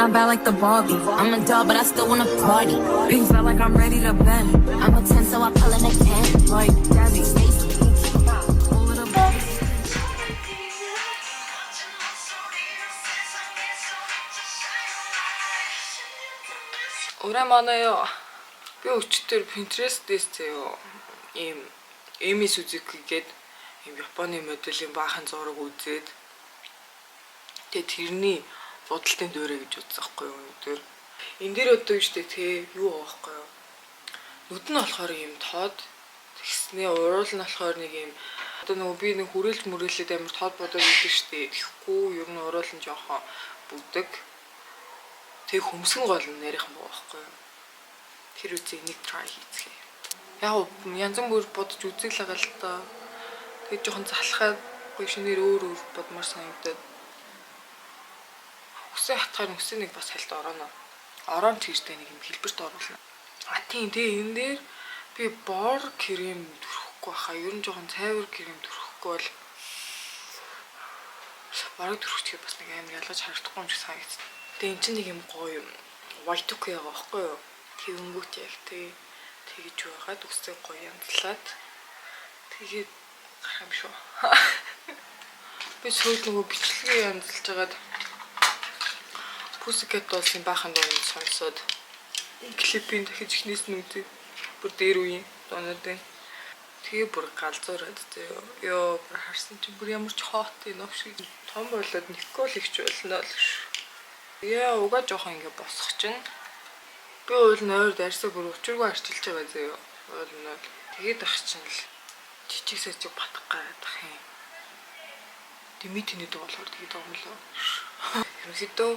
I'm bad like the Barbie. I'm a doll, but I still wanna party. Pink felt like I'm ready to bend. I'm a 10, so I pull in a 10. Like Debbie. Stacy. All of the 오랜만에요. Би өчтөр Pinterest-ээс заяо ийм Эми Сузуки гээд ийм Японы моделийн баахан зураг үзээд тэгээ тэрний будалтын дүүрэ гэж үзсэн байхгүй юу өнөөдөр. Энэ дээр одоо юу штэ тэ юу байгаа байхгүй юу? Нүд нь болохоор ийм тод тэгснээ уруул нь болохоор нэг ийм одоо нөгөө би нэг хүрээлж мөрөөлөд амар тод бодоод идэв штэ. Тэгэхгүй ер нь уруул нь жоохон бүдэг. Тэг хөмсгөн гол нь нарийнхан байгаа байхгүй юу? Тэр үзээ нэг try хийцгээе. Яг янз бүр бодож үзэл байгаа л та. Тэгээд жоохон залхаад гоё шинээр өөр өөр бодмоор санагдаад. Үсээ хатгаар үсээ нэг бас хальт орооно. Ороон чигтэй нэг юм хэлбэрт оруулна. А тийм тэгээ энэ дээр би бор крем түрхэхгүй хаа. Ер нь жоохон цайвар крем түрхэхгүй бол бараг түрхчихээ бас нэг амар ялгаж харагдахгүй юм шиг санагдсан. Тэгээ эн чинь нэг юм гоё юм Y2K байгаа байхгүй юу? Тэгэнгүүт яг тий тэгж байгаад үсээ гоё янзлаад тэгээд гарах юм шүү. Би сүйд нөгөө бичлэгээ янзлж хагаад Pussycat Dolls-ын баахан дуунууд сонсоод клипийн дахиж эхнээс нь үзээ. Бүр дээр үеийн дуунууд байна. Тэгээ бүр галзуураад заяо. Йоо бүр харсан чинь бүр ямар ч хот юм шиг том болоод Никол ихч болно л ш. Яа угаа жоохон ингээ босох чинь. Би уул нойр дайрсаа бүр учиргүй арчилж байгаа заяо. Уул нь бол тэгээд ах чинь л жижиг сажиг батах гараад ах юм. Дими тэнэд болохоор тэгээд байгаа юм лөө. Ерөнхийдөө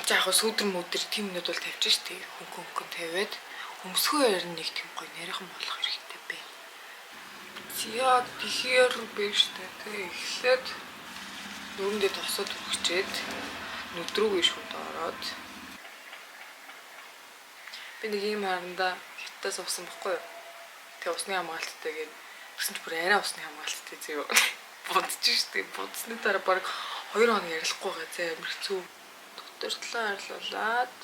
за яг сүүдэр мүдэр тийм юмнууд бол тавьчих штеп. Хөнгөн хөнгөн тавиад хөмсгөө ярин нэг тийм гоё нарийнхан болох хэрэгтэй бэ. За тэгэхээр биш штэ тий. Эхлээд нүрэндээ тосоод өгчээд нүд рүүгээ шууд ороод би нэг юм харандаа хятадаас авсан бохгүй юу? Тэгээ усны хамгаалттай гээд тэгсэн чи бүр арай усны хамгаалттай зөө. Будчих штеп. Будсны дараа баг 2 хоног ярилахгүй байгаа зэ амар хэцүү. Дотор талаа арилуулад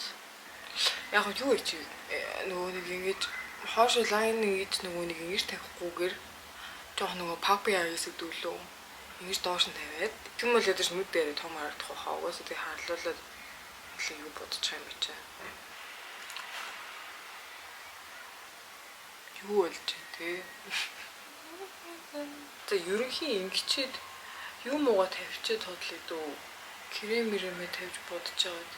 яг нь юу чи нөгөө нэг ингэж хоошо лайн ингэж нөгөө нэг ингэж тавихгүйгээр жоох нөгөө puppy eyes гэдэг лөө ингэж доош нь тавиад тэм бол ядаж нүд дээр том харагдах байхаа угаасаа тэг харлуулад нэлээ юу бодчих юм бэ чи юу болж байна те за ерөнхий ингэчээд юм ууга тавьчиад тодлоо дөө крем мрэмээ тавьж бодож байгаад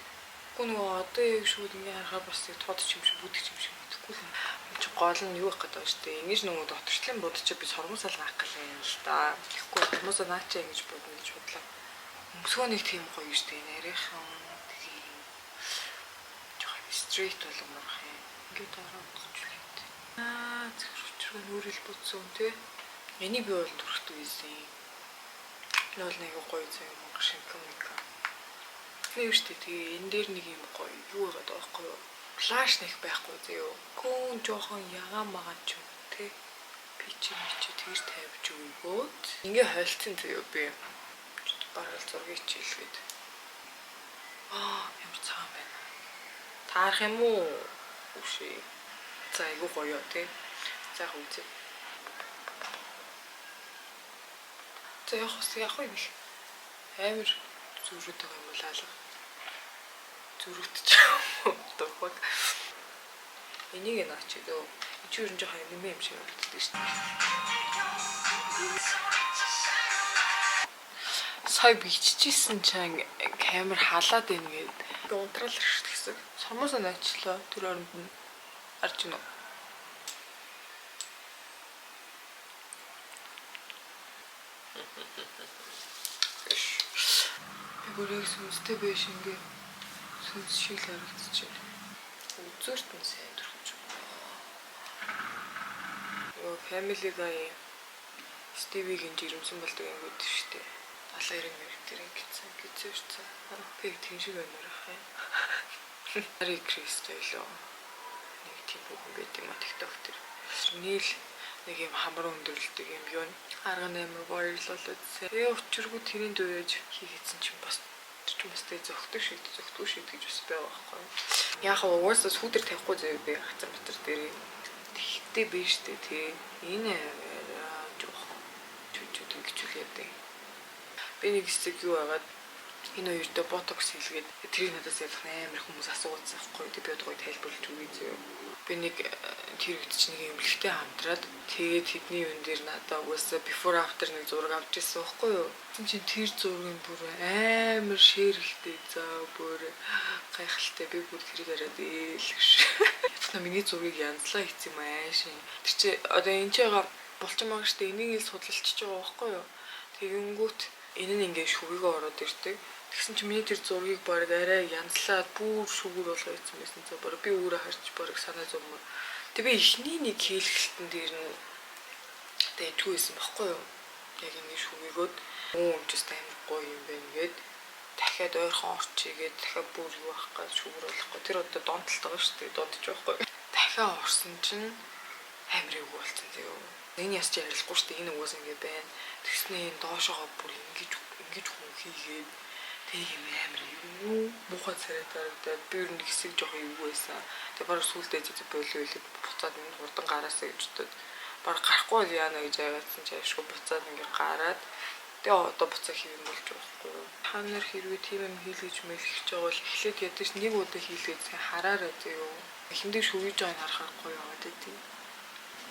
Гэхдээ нөгөө одоо яг шүүд ингээ харахаар бас яг тод ч юм шиг бүдэг ч юм шиг мэдэхгүй л юм. Энд чи гол нь юу байх гэдэг вэ штэ. Ингэж нөгөө доторчлын будчих би сормуусаа л гарах гал юм л да. Тэгэхгүй сормуусаа наачаа ингэж будна гэж бодлоо. Өмсгөө нэг тийм гоё штэ. Нарийнхан тийм жоохон straight болгомор ах юм. Ингээд ороод үзчихлээ. Аа зөвхөн учиргүй нүрэл будсан тий. Энийг би бол түрхдэг байсан. Энэ бол нэг гоё зэ монгол шинхэн нэг. Нэг юу штэ тэгээ энэ дээр нэг юм гоё юу байгаад байгаа байхгүй юу? Флаш нэг байхгүй зөө. Гүн жоохон ягаан магаан ч юм тий. Пичи мичи тэгж тавьж өгөөд ингээ хойлцсон зөө би. Бараг л зургийг чийлгээд. Аа ямар цагаан байна. Таарах юм уу? Үшээ. За айгуу гоё тий. За яг үзье. За яг бас яг юм их амар зүрүүд байгаа юм бол алга. Зүрүүтч юм уу? Энийг наач дөө. Энд чи ер нь жоохон аниме юм шиг харагддаг шүү дээ. Сая биччихсэн чинь камер халаад байна гээд би унтраал ирчихсэн. Сормоосоо найчлаа тэр оронд нь харж гинөө. Би бүр яг сүнстэй байж ингээ сүнс шиг л харагдчихэв. Үзүүрт нь сайн төрөх юм. Йоо, Family Guy Стивигийн жирэмсэн болдог юм гэдэг шүү дээ. 70 90 мөр дээр ингэсэн гизэрсэн. Би тийм шиг байна ах юм. Хари Крист байлоо. Нэг тийм хүүхэн байт юм а TikTok дээр. Нийл нэг юм хамар өндөрлөдөг юм юу. Арга нэмэр баярлуулаад. Тэгээ учиргүй тэрийн дүүрэж хийгээдсэн чинь бас Гэтэ зөгтөг шиг зөгтгүй шиг гэж бас байгаа байхгүй юу. Яг угаасаа сүүдэр тавихгүй заяа би хацар матар дээр. Тэгтээ биш үү тий. Энэ жоохон чүчүүд ингэчүүлээд. Би нэг хэсэг юу агаад энэ хоёртой ботокс хийлгээд тэрийг надаас ялах амар хүмүүс асуугаадсан байхгүй. Тэг би одоо тайлбарлаж өгье зөө. Би нэг тэр үед чинь нэг эмнэлэгтэй хамтраад тэгээд тэдний юун дээр надаа угаасаа before after нэг зураг авч ирсэн байхгүй юу. Тэгсэн чинь тэр зураг нь бүр амар шээрэлтэй, заа, бүр гайхалтай, би бүр тэрийг хараад ээл гэж. Ятгна миний зургийг янзлаа хийсэн юм аашин. Тэр чи одоо энэ ч байгаа булчин мага штэ, энийг ил судалчихж байгаа байхгүй юу. Тэгэнгүүт энэ нь ингээд шүгийгөө ороод ирдэг. Тэгсэн чинь миний тэр зургийг баг арай янзлаад бүр шүгүүр болгоо хийсэн байсан. За, баг би өөрөө харж баг санаа зовмоор. Тэг би эхний нэг хийлгэлтэн дээр нь дэжгүй байсан баггүй юу? Яг ингэ шүгийгөөд өө юм ч амар гоё юм байна гэд дахиад ойрхон орчигээд дахиад бүр юу ах гэж шүгүүр болохгүй. Тэр одоо донтолт байгаа шүү дээ. Донтож байхгүй. Дахиад орсон чинь амар эвгүй болсон заяа. Энэ яс чи арилахгүй шүү дээ. Энэ угаас ингэ байна. Тэгснээ энэ доошоогоо бүр ингэж ингэж хүн хийгээд тэг юм амар юу муухай царай дарагдаад би ер нь хэсэг жоох эвгүй байсан. Тэг бараг сүулдэ зэ болоо илээд буцаад энэ хурдан гараасаа гэж бодоод бараг гарахгүй бол яана гэж айгаадсан чи ашгүй буцаад ингээ гараад тэгээ одоо буцаа хийв юм болж байгаа байхгүй юу. Та нар хэрвээ тийм юм хийлгэж мэлгэж байгаа бол эхлээд ядаж нэг удаа хийлгээд сайн хараарай зөө. Эхэндээ шүгийж байгааг харахаар гоё яваад идэв.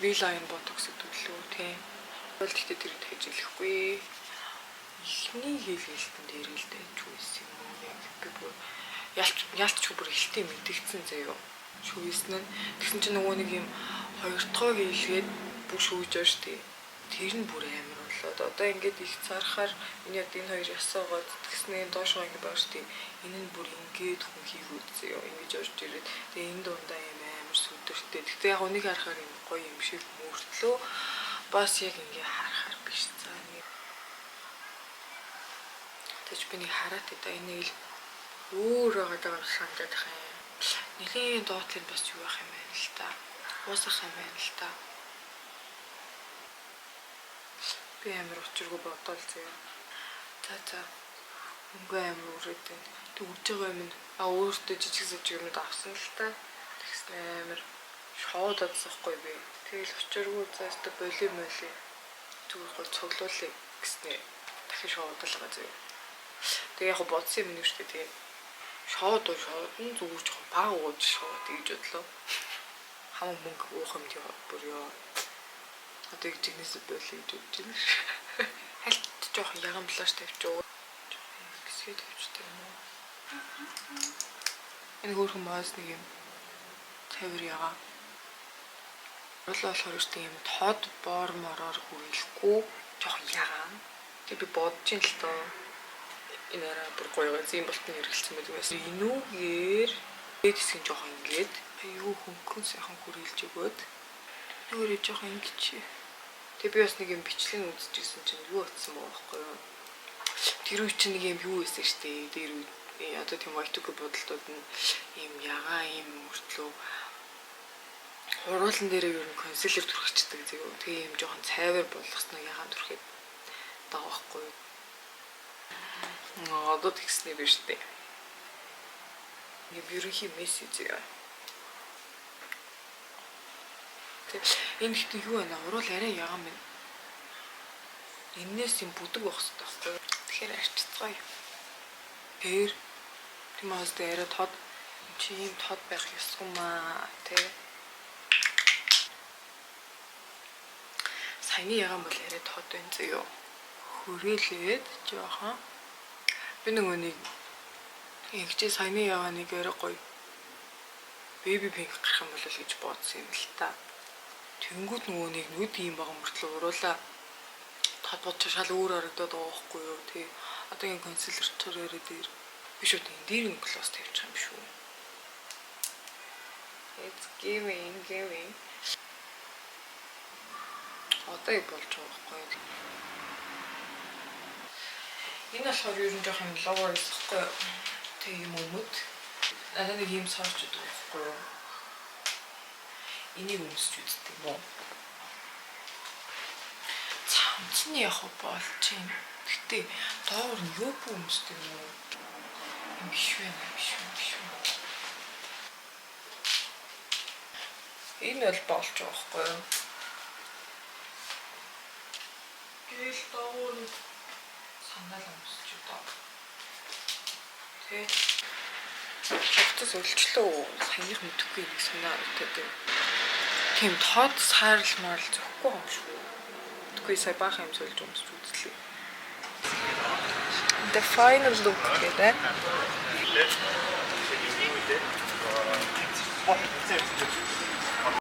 V-line botox гэдэг лөө тийм. Бол гэхдээ тэр дахиж хэлэхгүй. Эхний хийлгэлтэн дээр л дайжгүй байсан юм уу, яг би бүр ялч ялч бүр хэлтээ мэдэгдсэн заяо. Шүгийсэн нь тэгсэн чинь нөгөө нэг юм хоёр дахь хийлгээд бүр шүүж байгаа шүү дээ. Тэр нь бүр амар болоод одоо ингээд их зарахаар энэ яг энэ хоёр ясаагаад тэгснээ доошоо ингээд байгаа шүү дээ. Энэ нь бүр ингээд хүн хийгүүд заяо, ингэж орж ирээд тэгээ энэ дундаа юм амар сүдэртэй. Гэтэ яг үнийг харахаар юм гоё юм шиг мөртлөө бас яг ингээ харахаар биш, за нэг. Тэгэж би нэг хараад та энийг л өөр байгаа юм санагдаад байх юм. Нэлийн доотлын бас юу байх юм бэ л та. Уусах юм байна л та. Би амар учиргүй бодоол заяа. За за. Өнгө амар үрээд байна. Тэг үрж байгаа юм нь а өөртөө жижиг сажиг юмуд авсан л та. Тэгсэн амар шоудадсан хгүй би. Тэгэл учиргүй за өстө боли моли зүгээр гол цуглуулъя гэснээр дахин шоудлага заяа. Тэг яг бодсон юм нь шүү дээ тий. Шоуд шоудн зүгээр жоохон бага ууж шоуд гэж бодлоо. Хамаг мөнгө уух юм тий бүр ёо. Одоо яг жигнэс болио гэж бодож байна. Хальт жоохон яган blush тавьчих уу. Гисгээ тавьчихдаг юм уу? Энэ хөөрхөн моос нэг юм цайвар ягаа. Урлаа болохоор шүү юм тод бор мороор хүрээлэхгүй жоохон ягаан. Тэг би бодож ин л доо. Энэ арай бүр гоё гоё зэм болтон хэрэгэлсэн байдаг байсан. Энүүгээр дээд хэсэг нь жоохон ингээд юу хөнгөн сайхан хүрээлж өгөөд нөгөө жоохон ингэж. Тэг би бас нэг юм бичлэг үзчихсэн чинь юу утсан байгаа байхгүй юу? Тэр үе чинь нэг юм юу байсан шүү дээ. Тэр үе одоо тийм Y2K бодолтууд нь ийм ягаан юм мөртлөө хуруулан дээрээ ер нь concealer түрхчихдэг зөө. Тэгээ юм жоохон цайвар болгосноо ягаан түрхэд байгаа байхгүй юу? Одоо тэгснээ биш үү? Ингээ ерөнхий мессеж яа. Тэг энэ гэхдээ юу байна? Уруул арай ягаан байна. Эннээс юм бүдэг байх хэрэгтэй байхгүй юу? Тэгэхээр арчицгаая. Тэр тийм аас дээр арай тод чи ийм тод байх ёсгүй маа тий. Саяны ягаан бол арай тод байна зөө. Хүрээлээд жоохон би нөгөө нэг ингэчээ саяны ягааныг арай гоё baby pink гарах юм бол гэж бодсон юм л та. Тэнгүүд нөгөө нэг нүд ийм байгаа мөртлөө уруулаа тод бодч шал өөр харагдаад байгаа байхгүй юу тий. Одоо энэ concealer чор яриа дээр би шууд энэ дээр нь gloss тавьчих юм шүү. It's giving giving. Одоо яг болж байгаа байхгүй юу? Энэ болохоор ер нь жоохон lower байхгүй юу? Тэг юм өмд. Надад нэг ийм сорч өгдөг байхгүй юу? Энийг өмсч үздэг юм уу? Цамцны яг болж байна. Гэтэ доогуур нь юу бүү өмсдөг юм уу? Биш вэ, биш вэ, биш вэ. Энэ бол болж байгаа байхгүй юу? Гээл дагуу нэг сандал өмсч удаа. Тэ. Хувцас өлчлөө, саяных мэдэхгүй нэг санаа гэдэг. Тийм тод саарл марл зөхгүй юм шүү. Тэгэхгүй сая баахан юм сольж өмсч үзлээ. The final look гэдэг.